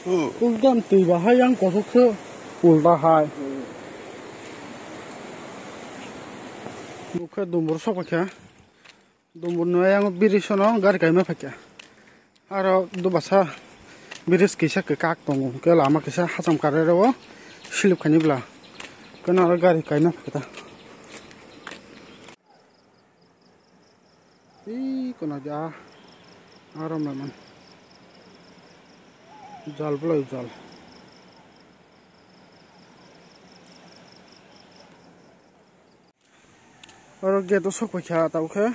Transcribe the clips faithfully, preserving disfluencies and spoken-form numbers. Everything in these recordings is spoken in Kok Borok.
Ulta twi bahai yang kosok se ulta hai. Nukhe dumbur sok kha. Dumbur no yang bridge no gari kaima phaikha. Aro dubasa bridge kisa kak tongo. Ke lama kisa hacham karero slip khani bla. Kena aro gari kaima phaikha. Ih, kono ja. Aram naman. Jal belai jal. Oro gate o sok paikha tau khe.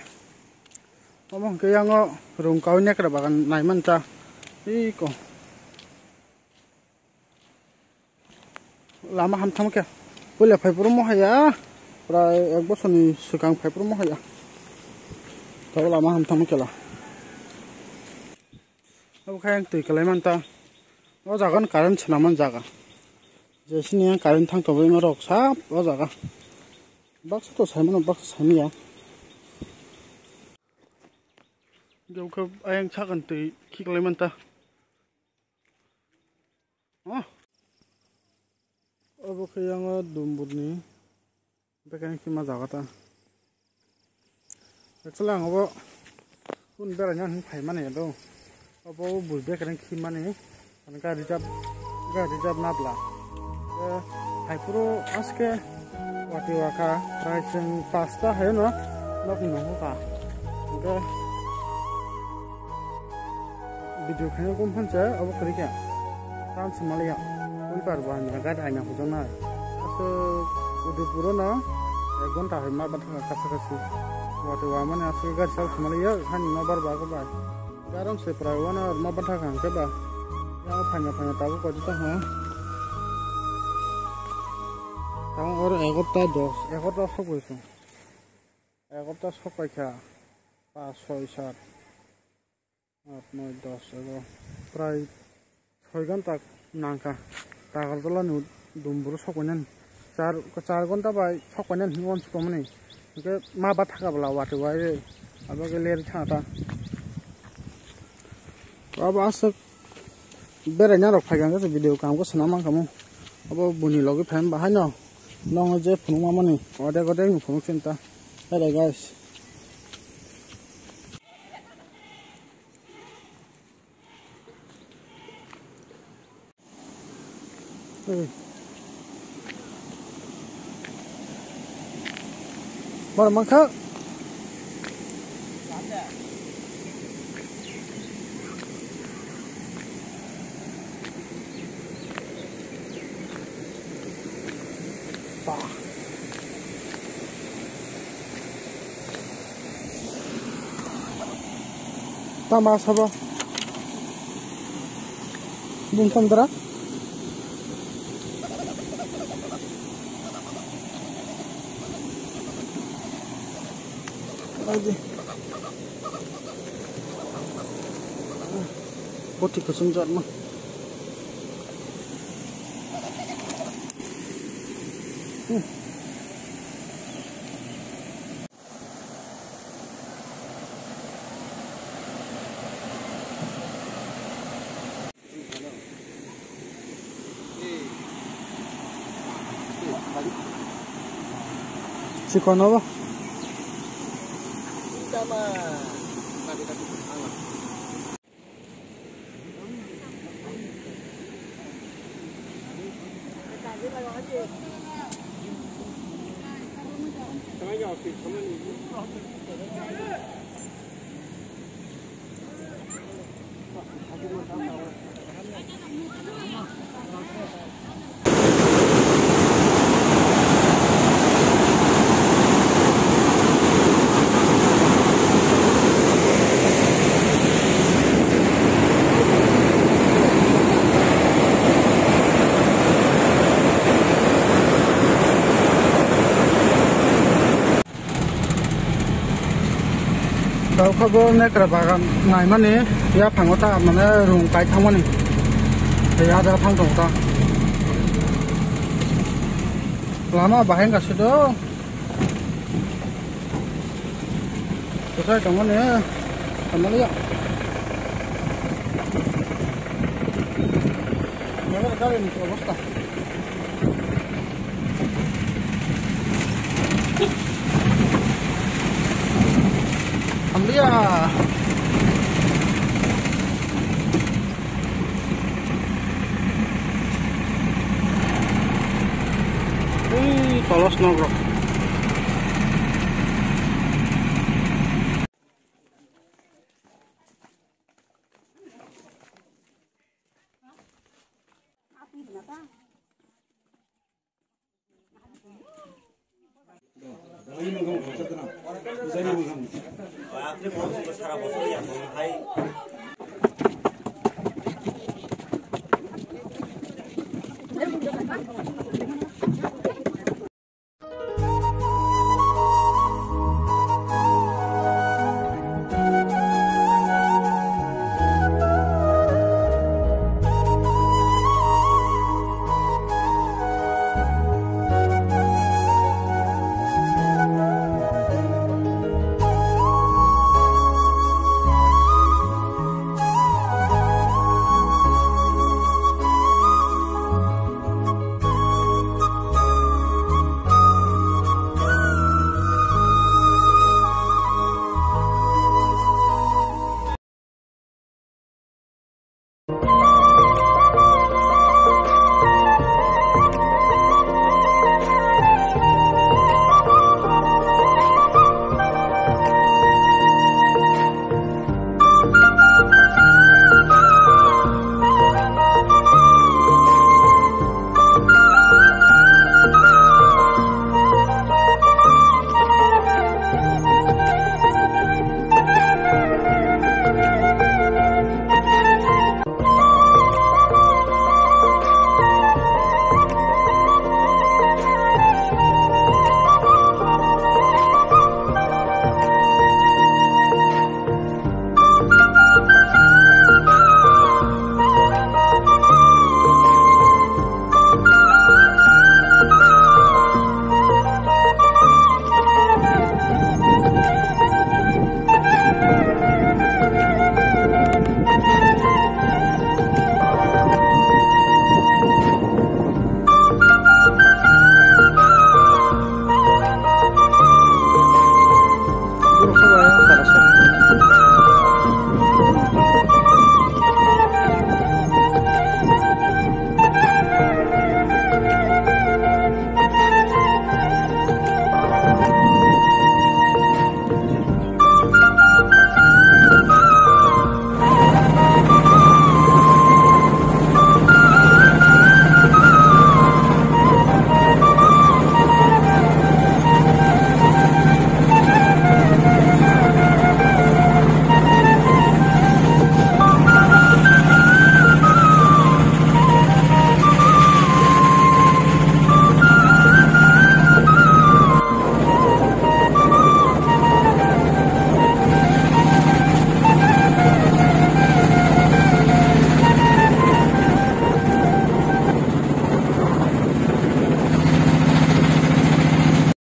Omo hwnkhe yango rung kaui nekra bagan naiman ta. Ih, ko. Lama hamtham khe puila phai phuru mohaya, prai ek bosorni swkang phai phuru mohaya. Tabo lama hamtham khe la. Abo khe ang twi kwlai manta. O jaga no current swnam man jaga. Jesini current thang tongwi ma rok sap o jaga. Baksa to sai mano, baksa sai manya. Jokhe ayang sakan twi khiklai manta. Oh. Obo khe yango dumburni bekereng khima jaga ta. Actually ang obo kun beraina hin phaimani do. Obo bui bekereng khimani ani gari reserve, gari reserve nabla. Eh, hai puro aske wati waka prai chwng pasta hayo no nok nungo ka. Hwnkhe video khaina kum phansa obo kwrwi kha. Tam se maliya. Ui par bo ani gari aina hujana. Aso Udaipur no ek ghonta hai ma bathang kasa kasi. Wate wa mane aso gari sal se maliya hani no bar ba ko bai. Garam se prai wana ma bathang khe ba. Yang phanya phanya tabu ko jita ha. Tang or egarta dos, egarta sok bai song. Egarta sok bai kha. Pas, soi, sat. At, noi, dos, ego. Prai soi ghonta nangkha. Tagarjala ni dumburu sokbainani. Char, char ghonta bai sokbainani hinwi uansuk tongmani. Hwnkhe ma bathaka bwla wati wai. Abo khe ler thangta. Abo aswk beraina rok phaikha hwnkhe video kaham khe swnam mankha mo. Abo buni logi phaima bahaino. Nongo je phunukma mani. Odek odek ni phunuk sinta. Hello guys. Bar mangkha. Tama sabo. Bung tong dara. Aji. Poti kusum jat ma. Chikon obo. Tau kha bo nekra bagan naimani yaphango ta mane rung kai thangmani. Tei ada phang tong ta. Lama bahai wngka se do. Kwchai tongmani. Tongmani ya. Gari ni obostha. Hamliya. Ui, tolos nok rok.